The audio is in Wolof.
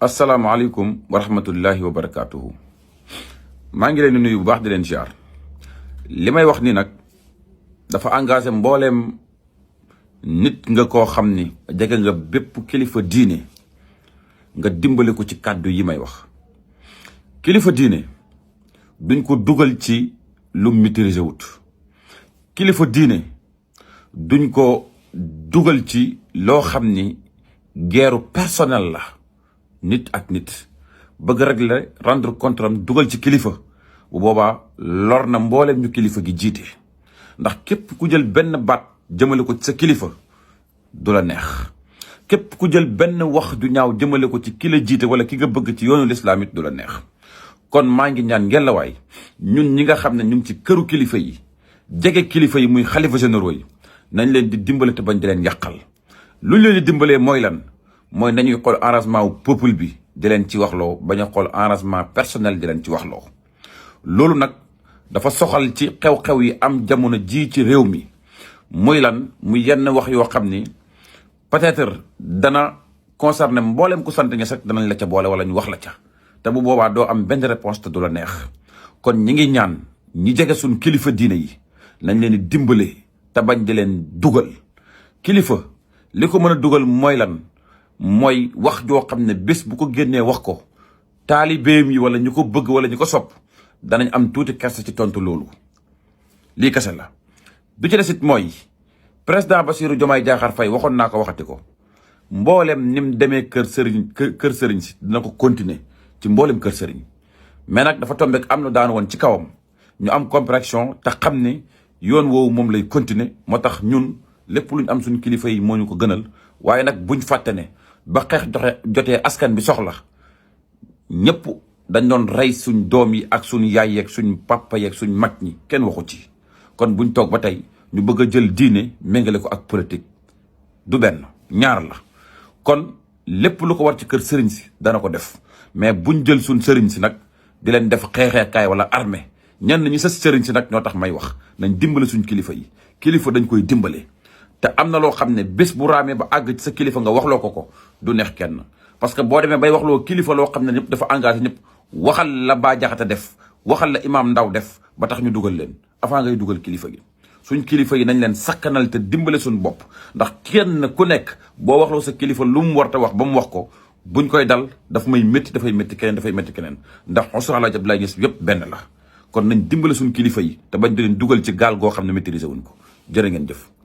asalaamaaleykum wa rahmatullahi wa barakaatuhu. maa ngi leen di nuyu bu baax di leen ziar. li may wax ni nag dafa engagé mbooleem nit nga koo xam ni jege nga bépp kilifa diine nga dimbale ko ci kàddu yi may wax. kilifa diine duñ ko dugal ci lu maîtriser wut. kilifa diine duñ ko dugal ci loo xam ni guerre personnelle la. nit ak nit bëgg régler rendre compte am dugal ci kilifa bu boobaa lor na mbooleem ñu kilifa gi jiite. ndax képp ku jël benn baat jëmale ko ci sa kilifa du la neex. képp ku jël benn wax du ñaaw jëmale ko ci ki la jiite wala ki nga bëgg ci yoonu lislaam it du la neex. kon maa ngi ñaan ngelawaay ñun ñi nga xam ne ñu ngi ci këru kilifa yi jege kilifa yi muy xalifa généraux yi nañ leen di dimbale te bañ di leen yàqal. lu ñu leen di dimbalee mooy lan. mooy nañuy xool arrangement wu peuple bi di leen ci waxloo bañ a xool arrangement personnel di leen ci waxloo. loolu nag dafa soxal ci xew-xew yi am jamono ji ci réew mi muy lan muy yenn wax yoo xam ni peut-être dana concerné mboolem ku sant ña sax danañ la ca boole wala ñu wax la ca te bu boobaa doo am benn réponse te du la neex. kon ñi ngi ñaan ñi jege suñ kilifa diine yi nañ leen di dimbale te bañ di leen dugal. kilifa li ko mën a dugal mooy lan. mooy wax joo xam ne bés bu ko génnee wax ko taalibeem yi wala ñu ko bëgg wala ñu ko sopp danañ am tuuti kersa ci tontu loolu. lii kese la. bi ci desit mooy président Bassirou Diomaye Diakhar Faye waxoon naa ko waxati ko mboolem ni mu demee kër sëriñ si dina ko continuer ci mboolem kër sëriñ. mais nag dafa tombé am na daan woon ci kawam ñu am compréhension te xam ne yoon woowu moom lay continuer moo tax ñun lépp luñ am suñ kilifa yi moo ñu ko gënal. waaye nag buñ fàtte ne ba xeex jotee askan bi soxla ñëpp dañ doon rey suñ doom yi ak suñ yaay yeeg suñ papa yeeg suñ mag ñi kenn waxu ci. kon buñ toog ba tey ñu bëgg a jël diine méngale ko ak politique du benn ñaar la. kon lépp lu ko war ci kër sëriñ si dana ko def mais buñ jël suñ sëriñ si nag di leen def xeexeekaay wala armée ñenn ñi sa sëriñ si nag ñoo tax may wax nañ dimbale suñ kilifa yi. kilifa dañ koy dimbale. te am na loo xam ne bés bu raamee ba àgg ci sa kilifa nga waxloo ko du neex kenn parce que boo demee bay waxloo kilifa loo xam ne ñëpp dafa engagé ñëpp waxal la Bah Diakhaté def waxal la Imam Ndaw def ba tax ñu dugal leen avant ngay dugal kilifa gi. suñ kilifa yi nañ leen sakkanal te dimbale suñ bopp ndax kenn ku nekk boo waxloo sa kilifa lu mu war te wax ba mu wax ko buñ koy dal daf may métti dafay métti keneen dafay métti keneen ndax Oustaz Alaaji Abdoulaye Niass yëpp benn la. kon nañ dimbale suñ kilifa yi te bañ di leen dugal ci gaal goo xam ne maîtriser wuñ ko jërë ngeen jëf.